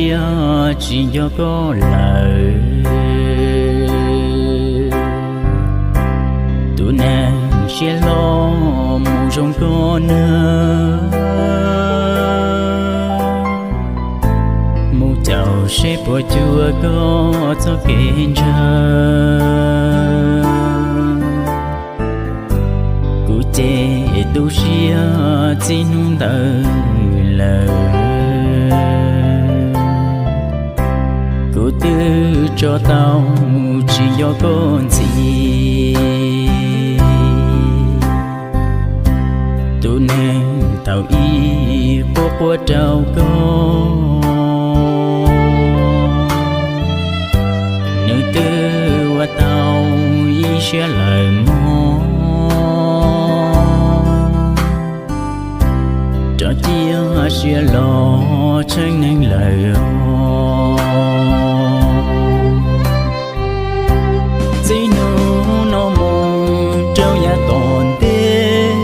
siab tsis nco koj lawm. Tus neeg siab hlob mus zoo koj nag, mus caum seb puas cuag koj txoj kev ntshaw. Kuv ces tu siab txij hnub ntawd lawm. Kuv twb tso tau tsis nco koj ntxiv. Tus neeg thaum ub quaj quaj rau koj, nws twb ua tau ib siab lawm mog. Rov cia siab los tsheej neeg lawm os. Txij hnub no mus rau yav tom ntej,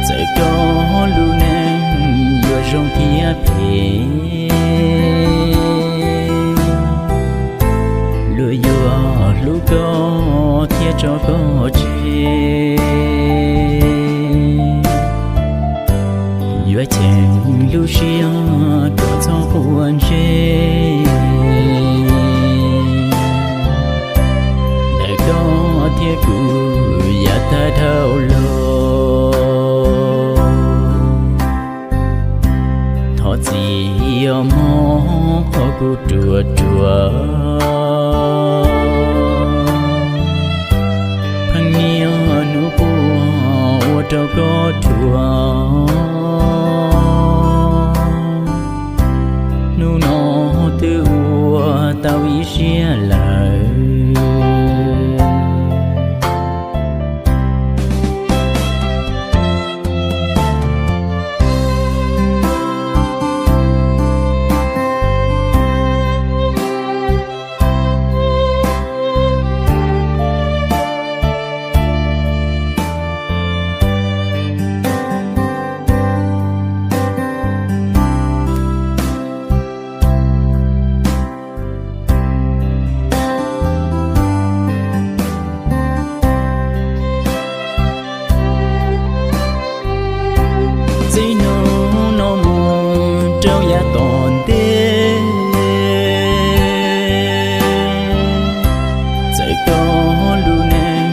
txawm koj lub neej yuav zoo thiab phem, luag yuav hlub koj thiab tso koj tseg. Yuav cheem lub siab kom txhob quav ntsej, ntawm koj thiab kuv yav tag dhau los. Thov txim os mog qhov kuv ruam ruam, pheej niaj hnub quaj ua rau koj ruam. Hnub no twb ua tau ib siab lawm. Txij hnub no mus rau yav tom ntej, txawm koj lub neej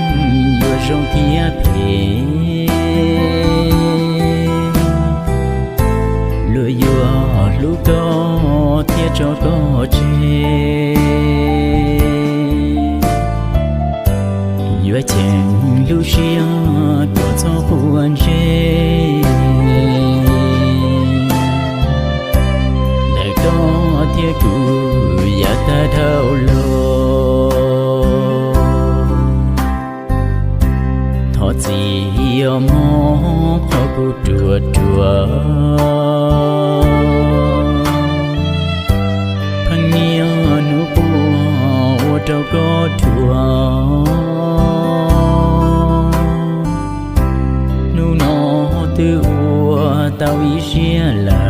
yuav zoo thiab phem, luag yuav hlub koj thiab tso koj tseg. Yuav cheem lub siab kom txhob quav ntsej, ntawm koj thiab kuv yav tag dhau los. Thov txim os mog qhov kuv ruam ruam, pheej niaj hnub quaj ua rau koj ruam. Hnub no twb ua tau ib siab lawm.